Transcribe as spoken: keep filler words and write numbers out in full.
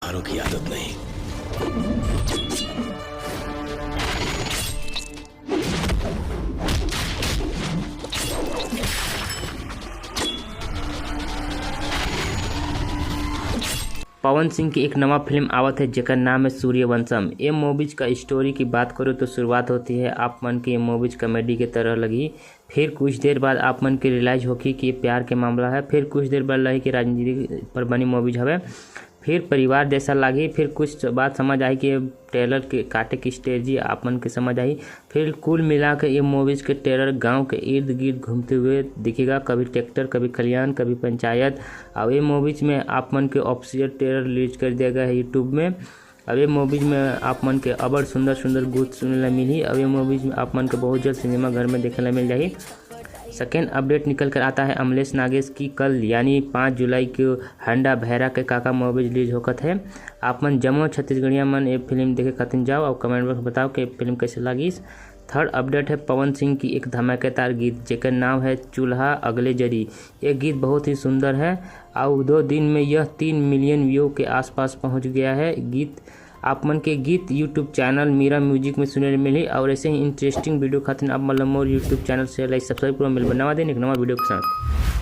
यारों की आदत नहीं। पवन सिंह की एक नवा फिल्म आवत है, जेकर नाम है सूर्यवंशम। ये मूवीज का स्टोरी की बात करो तो शुरुआत होती है आप मन के ये मूवीज कॉमेडी के तरह लगी। फिर कुछ देर बाद आप मन के रियलाइज होगी कि ये प्यार के मामला है। फिर कुछ देर बाद लगी कि राजनीति पर बनी मूवीज हवे। फिर परिवार जैसा लागी। फिर कुछ बात समझ आई कि ये ट्रेलर के काटे की स्ट्रेटजी आप मन के समझ आई। फिर कुल मिला के ये मूवीज के ट्रेलर गांव के इर्द गिर्द घूमते हुए दिखेगा, कभी ट्रैक्टर, कभी खलियान, कभी पंचायत। अब ये मूवीज में आप मन के ऑफिशियल ट्रेलर रिलीज कर दिया गया है यूट्यूब में। अब ये मूवीज में आप मन के अबड़ सुंदर सुंदर गीत सुने ला मिलही। अब ये मूवीज में आप मन के बहुत जल्द सिनेमा घर में देखे ला मिल जाही। सेकेंड अपडेट निकल कर आता है अमलेश नागेश की कल यानी पाँच जुलाई को हंडा भैरा के काका मूवीज रिलीज होकत है। आप मन जम्मो छत्तीसगढ़िया मन ये फिल्म देखे खातिर जाओ और कमेंट बॉक्स में बताओ कि फिल्म कैसे लागिस। थर्ड अपडेट है पवन सिंह की एक धमाकेदार गीत जेकर नाम है चूल्हा अगले जरी। ये गीत बहुत ही सुंदर है और दो दिन में यह तीन मिलियन व्यू के आसपास पहुंच गया है। गीत आप मन के गीत यूट्यूब चैनल मीरा म्यूजिक में सुने ले मिलही और ऐसे ही इंटरेस्टिंग वीडियो खातिर आप मन ला मोर यूट्यूब चैनल से लाइक सब्सक्राइब करो। मिलबे नवा दिन एक नवा वीडियो के साथ।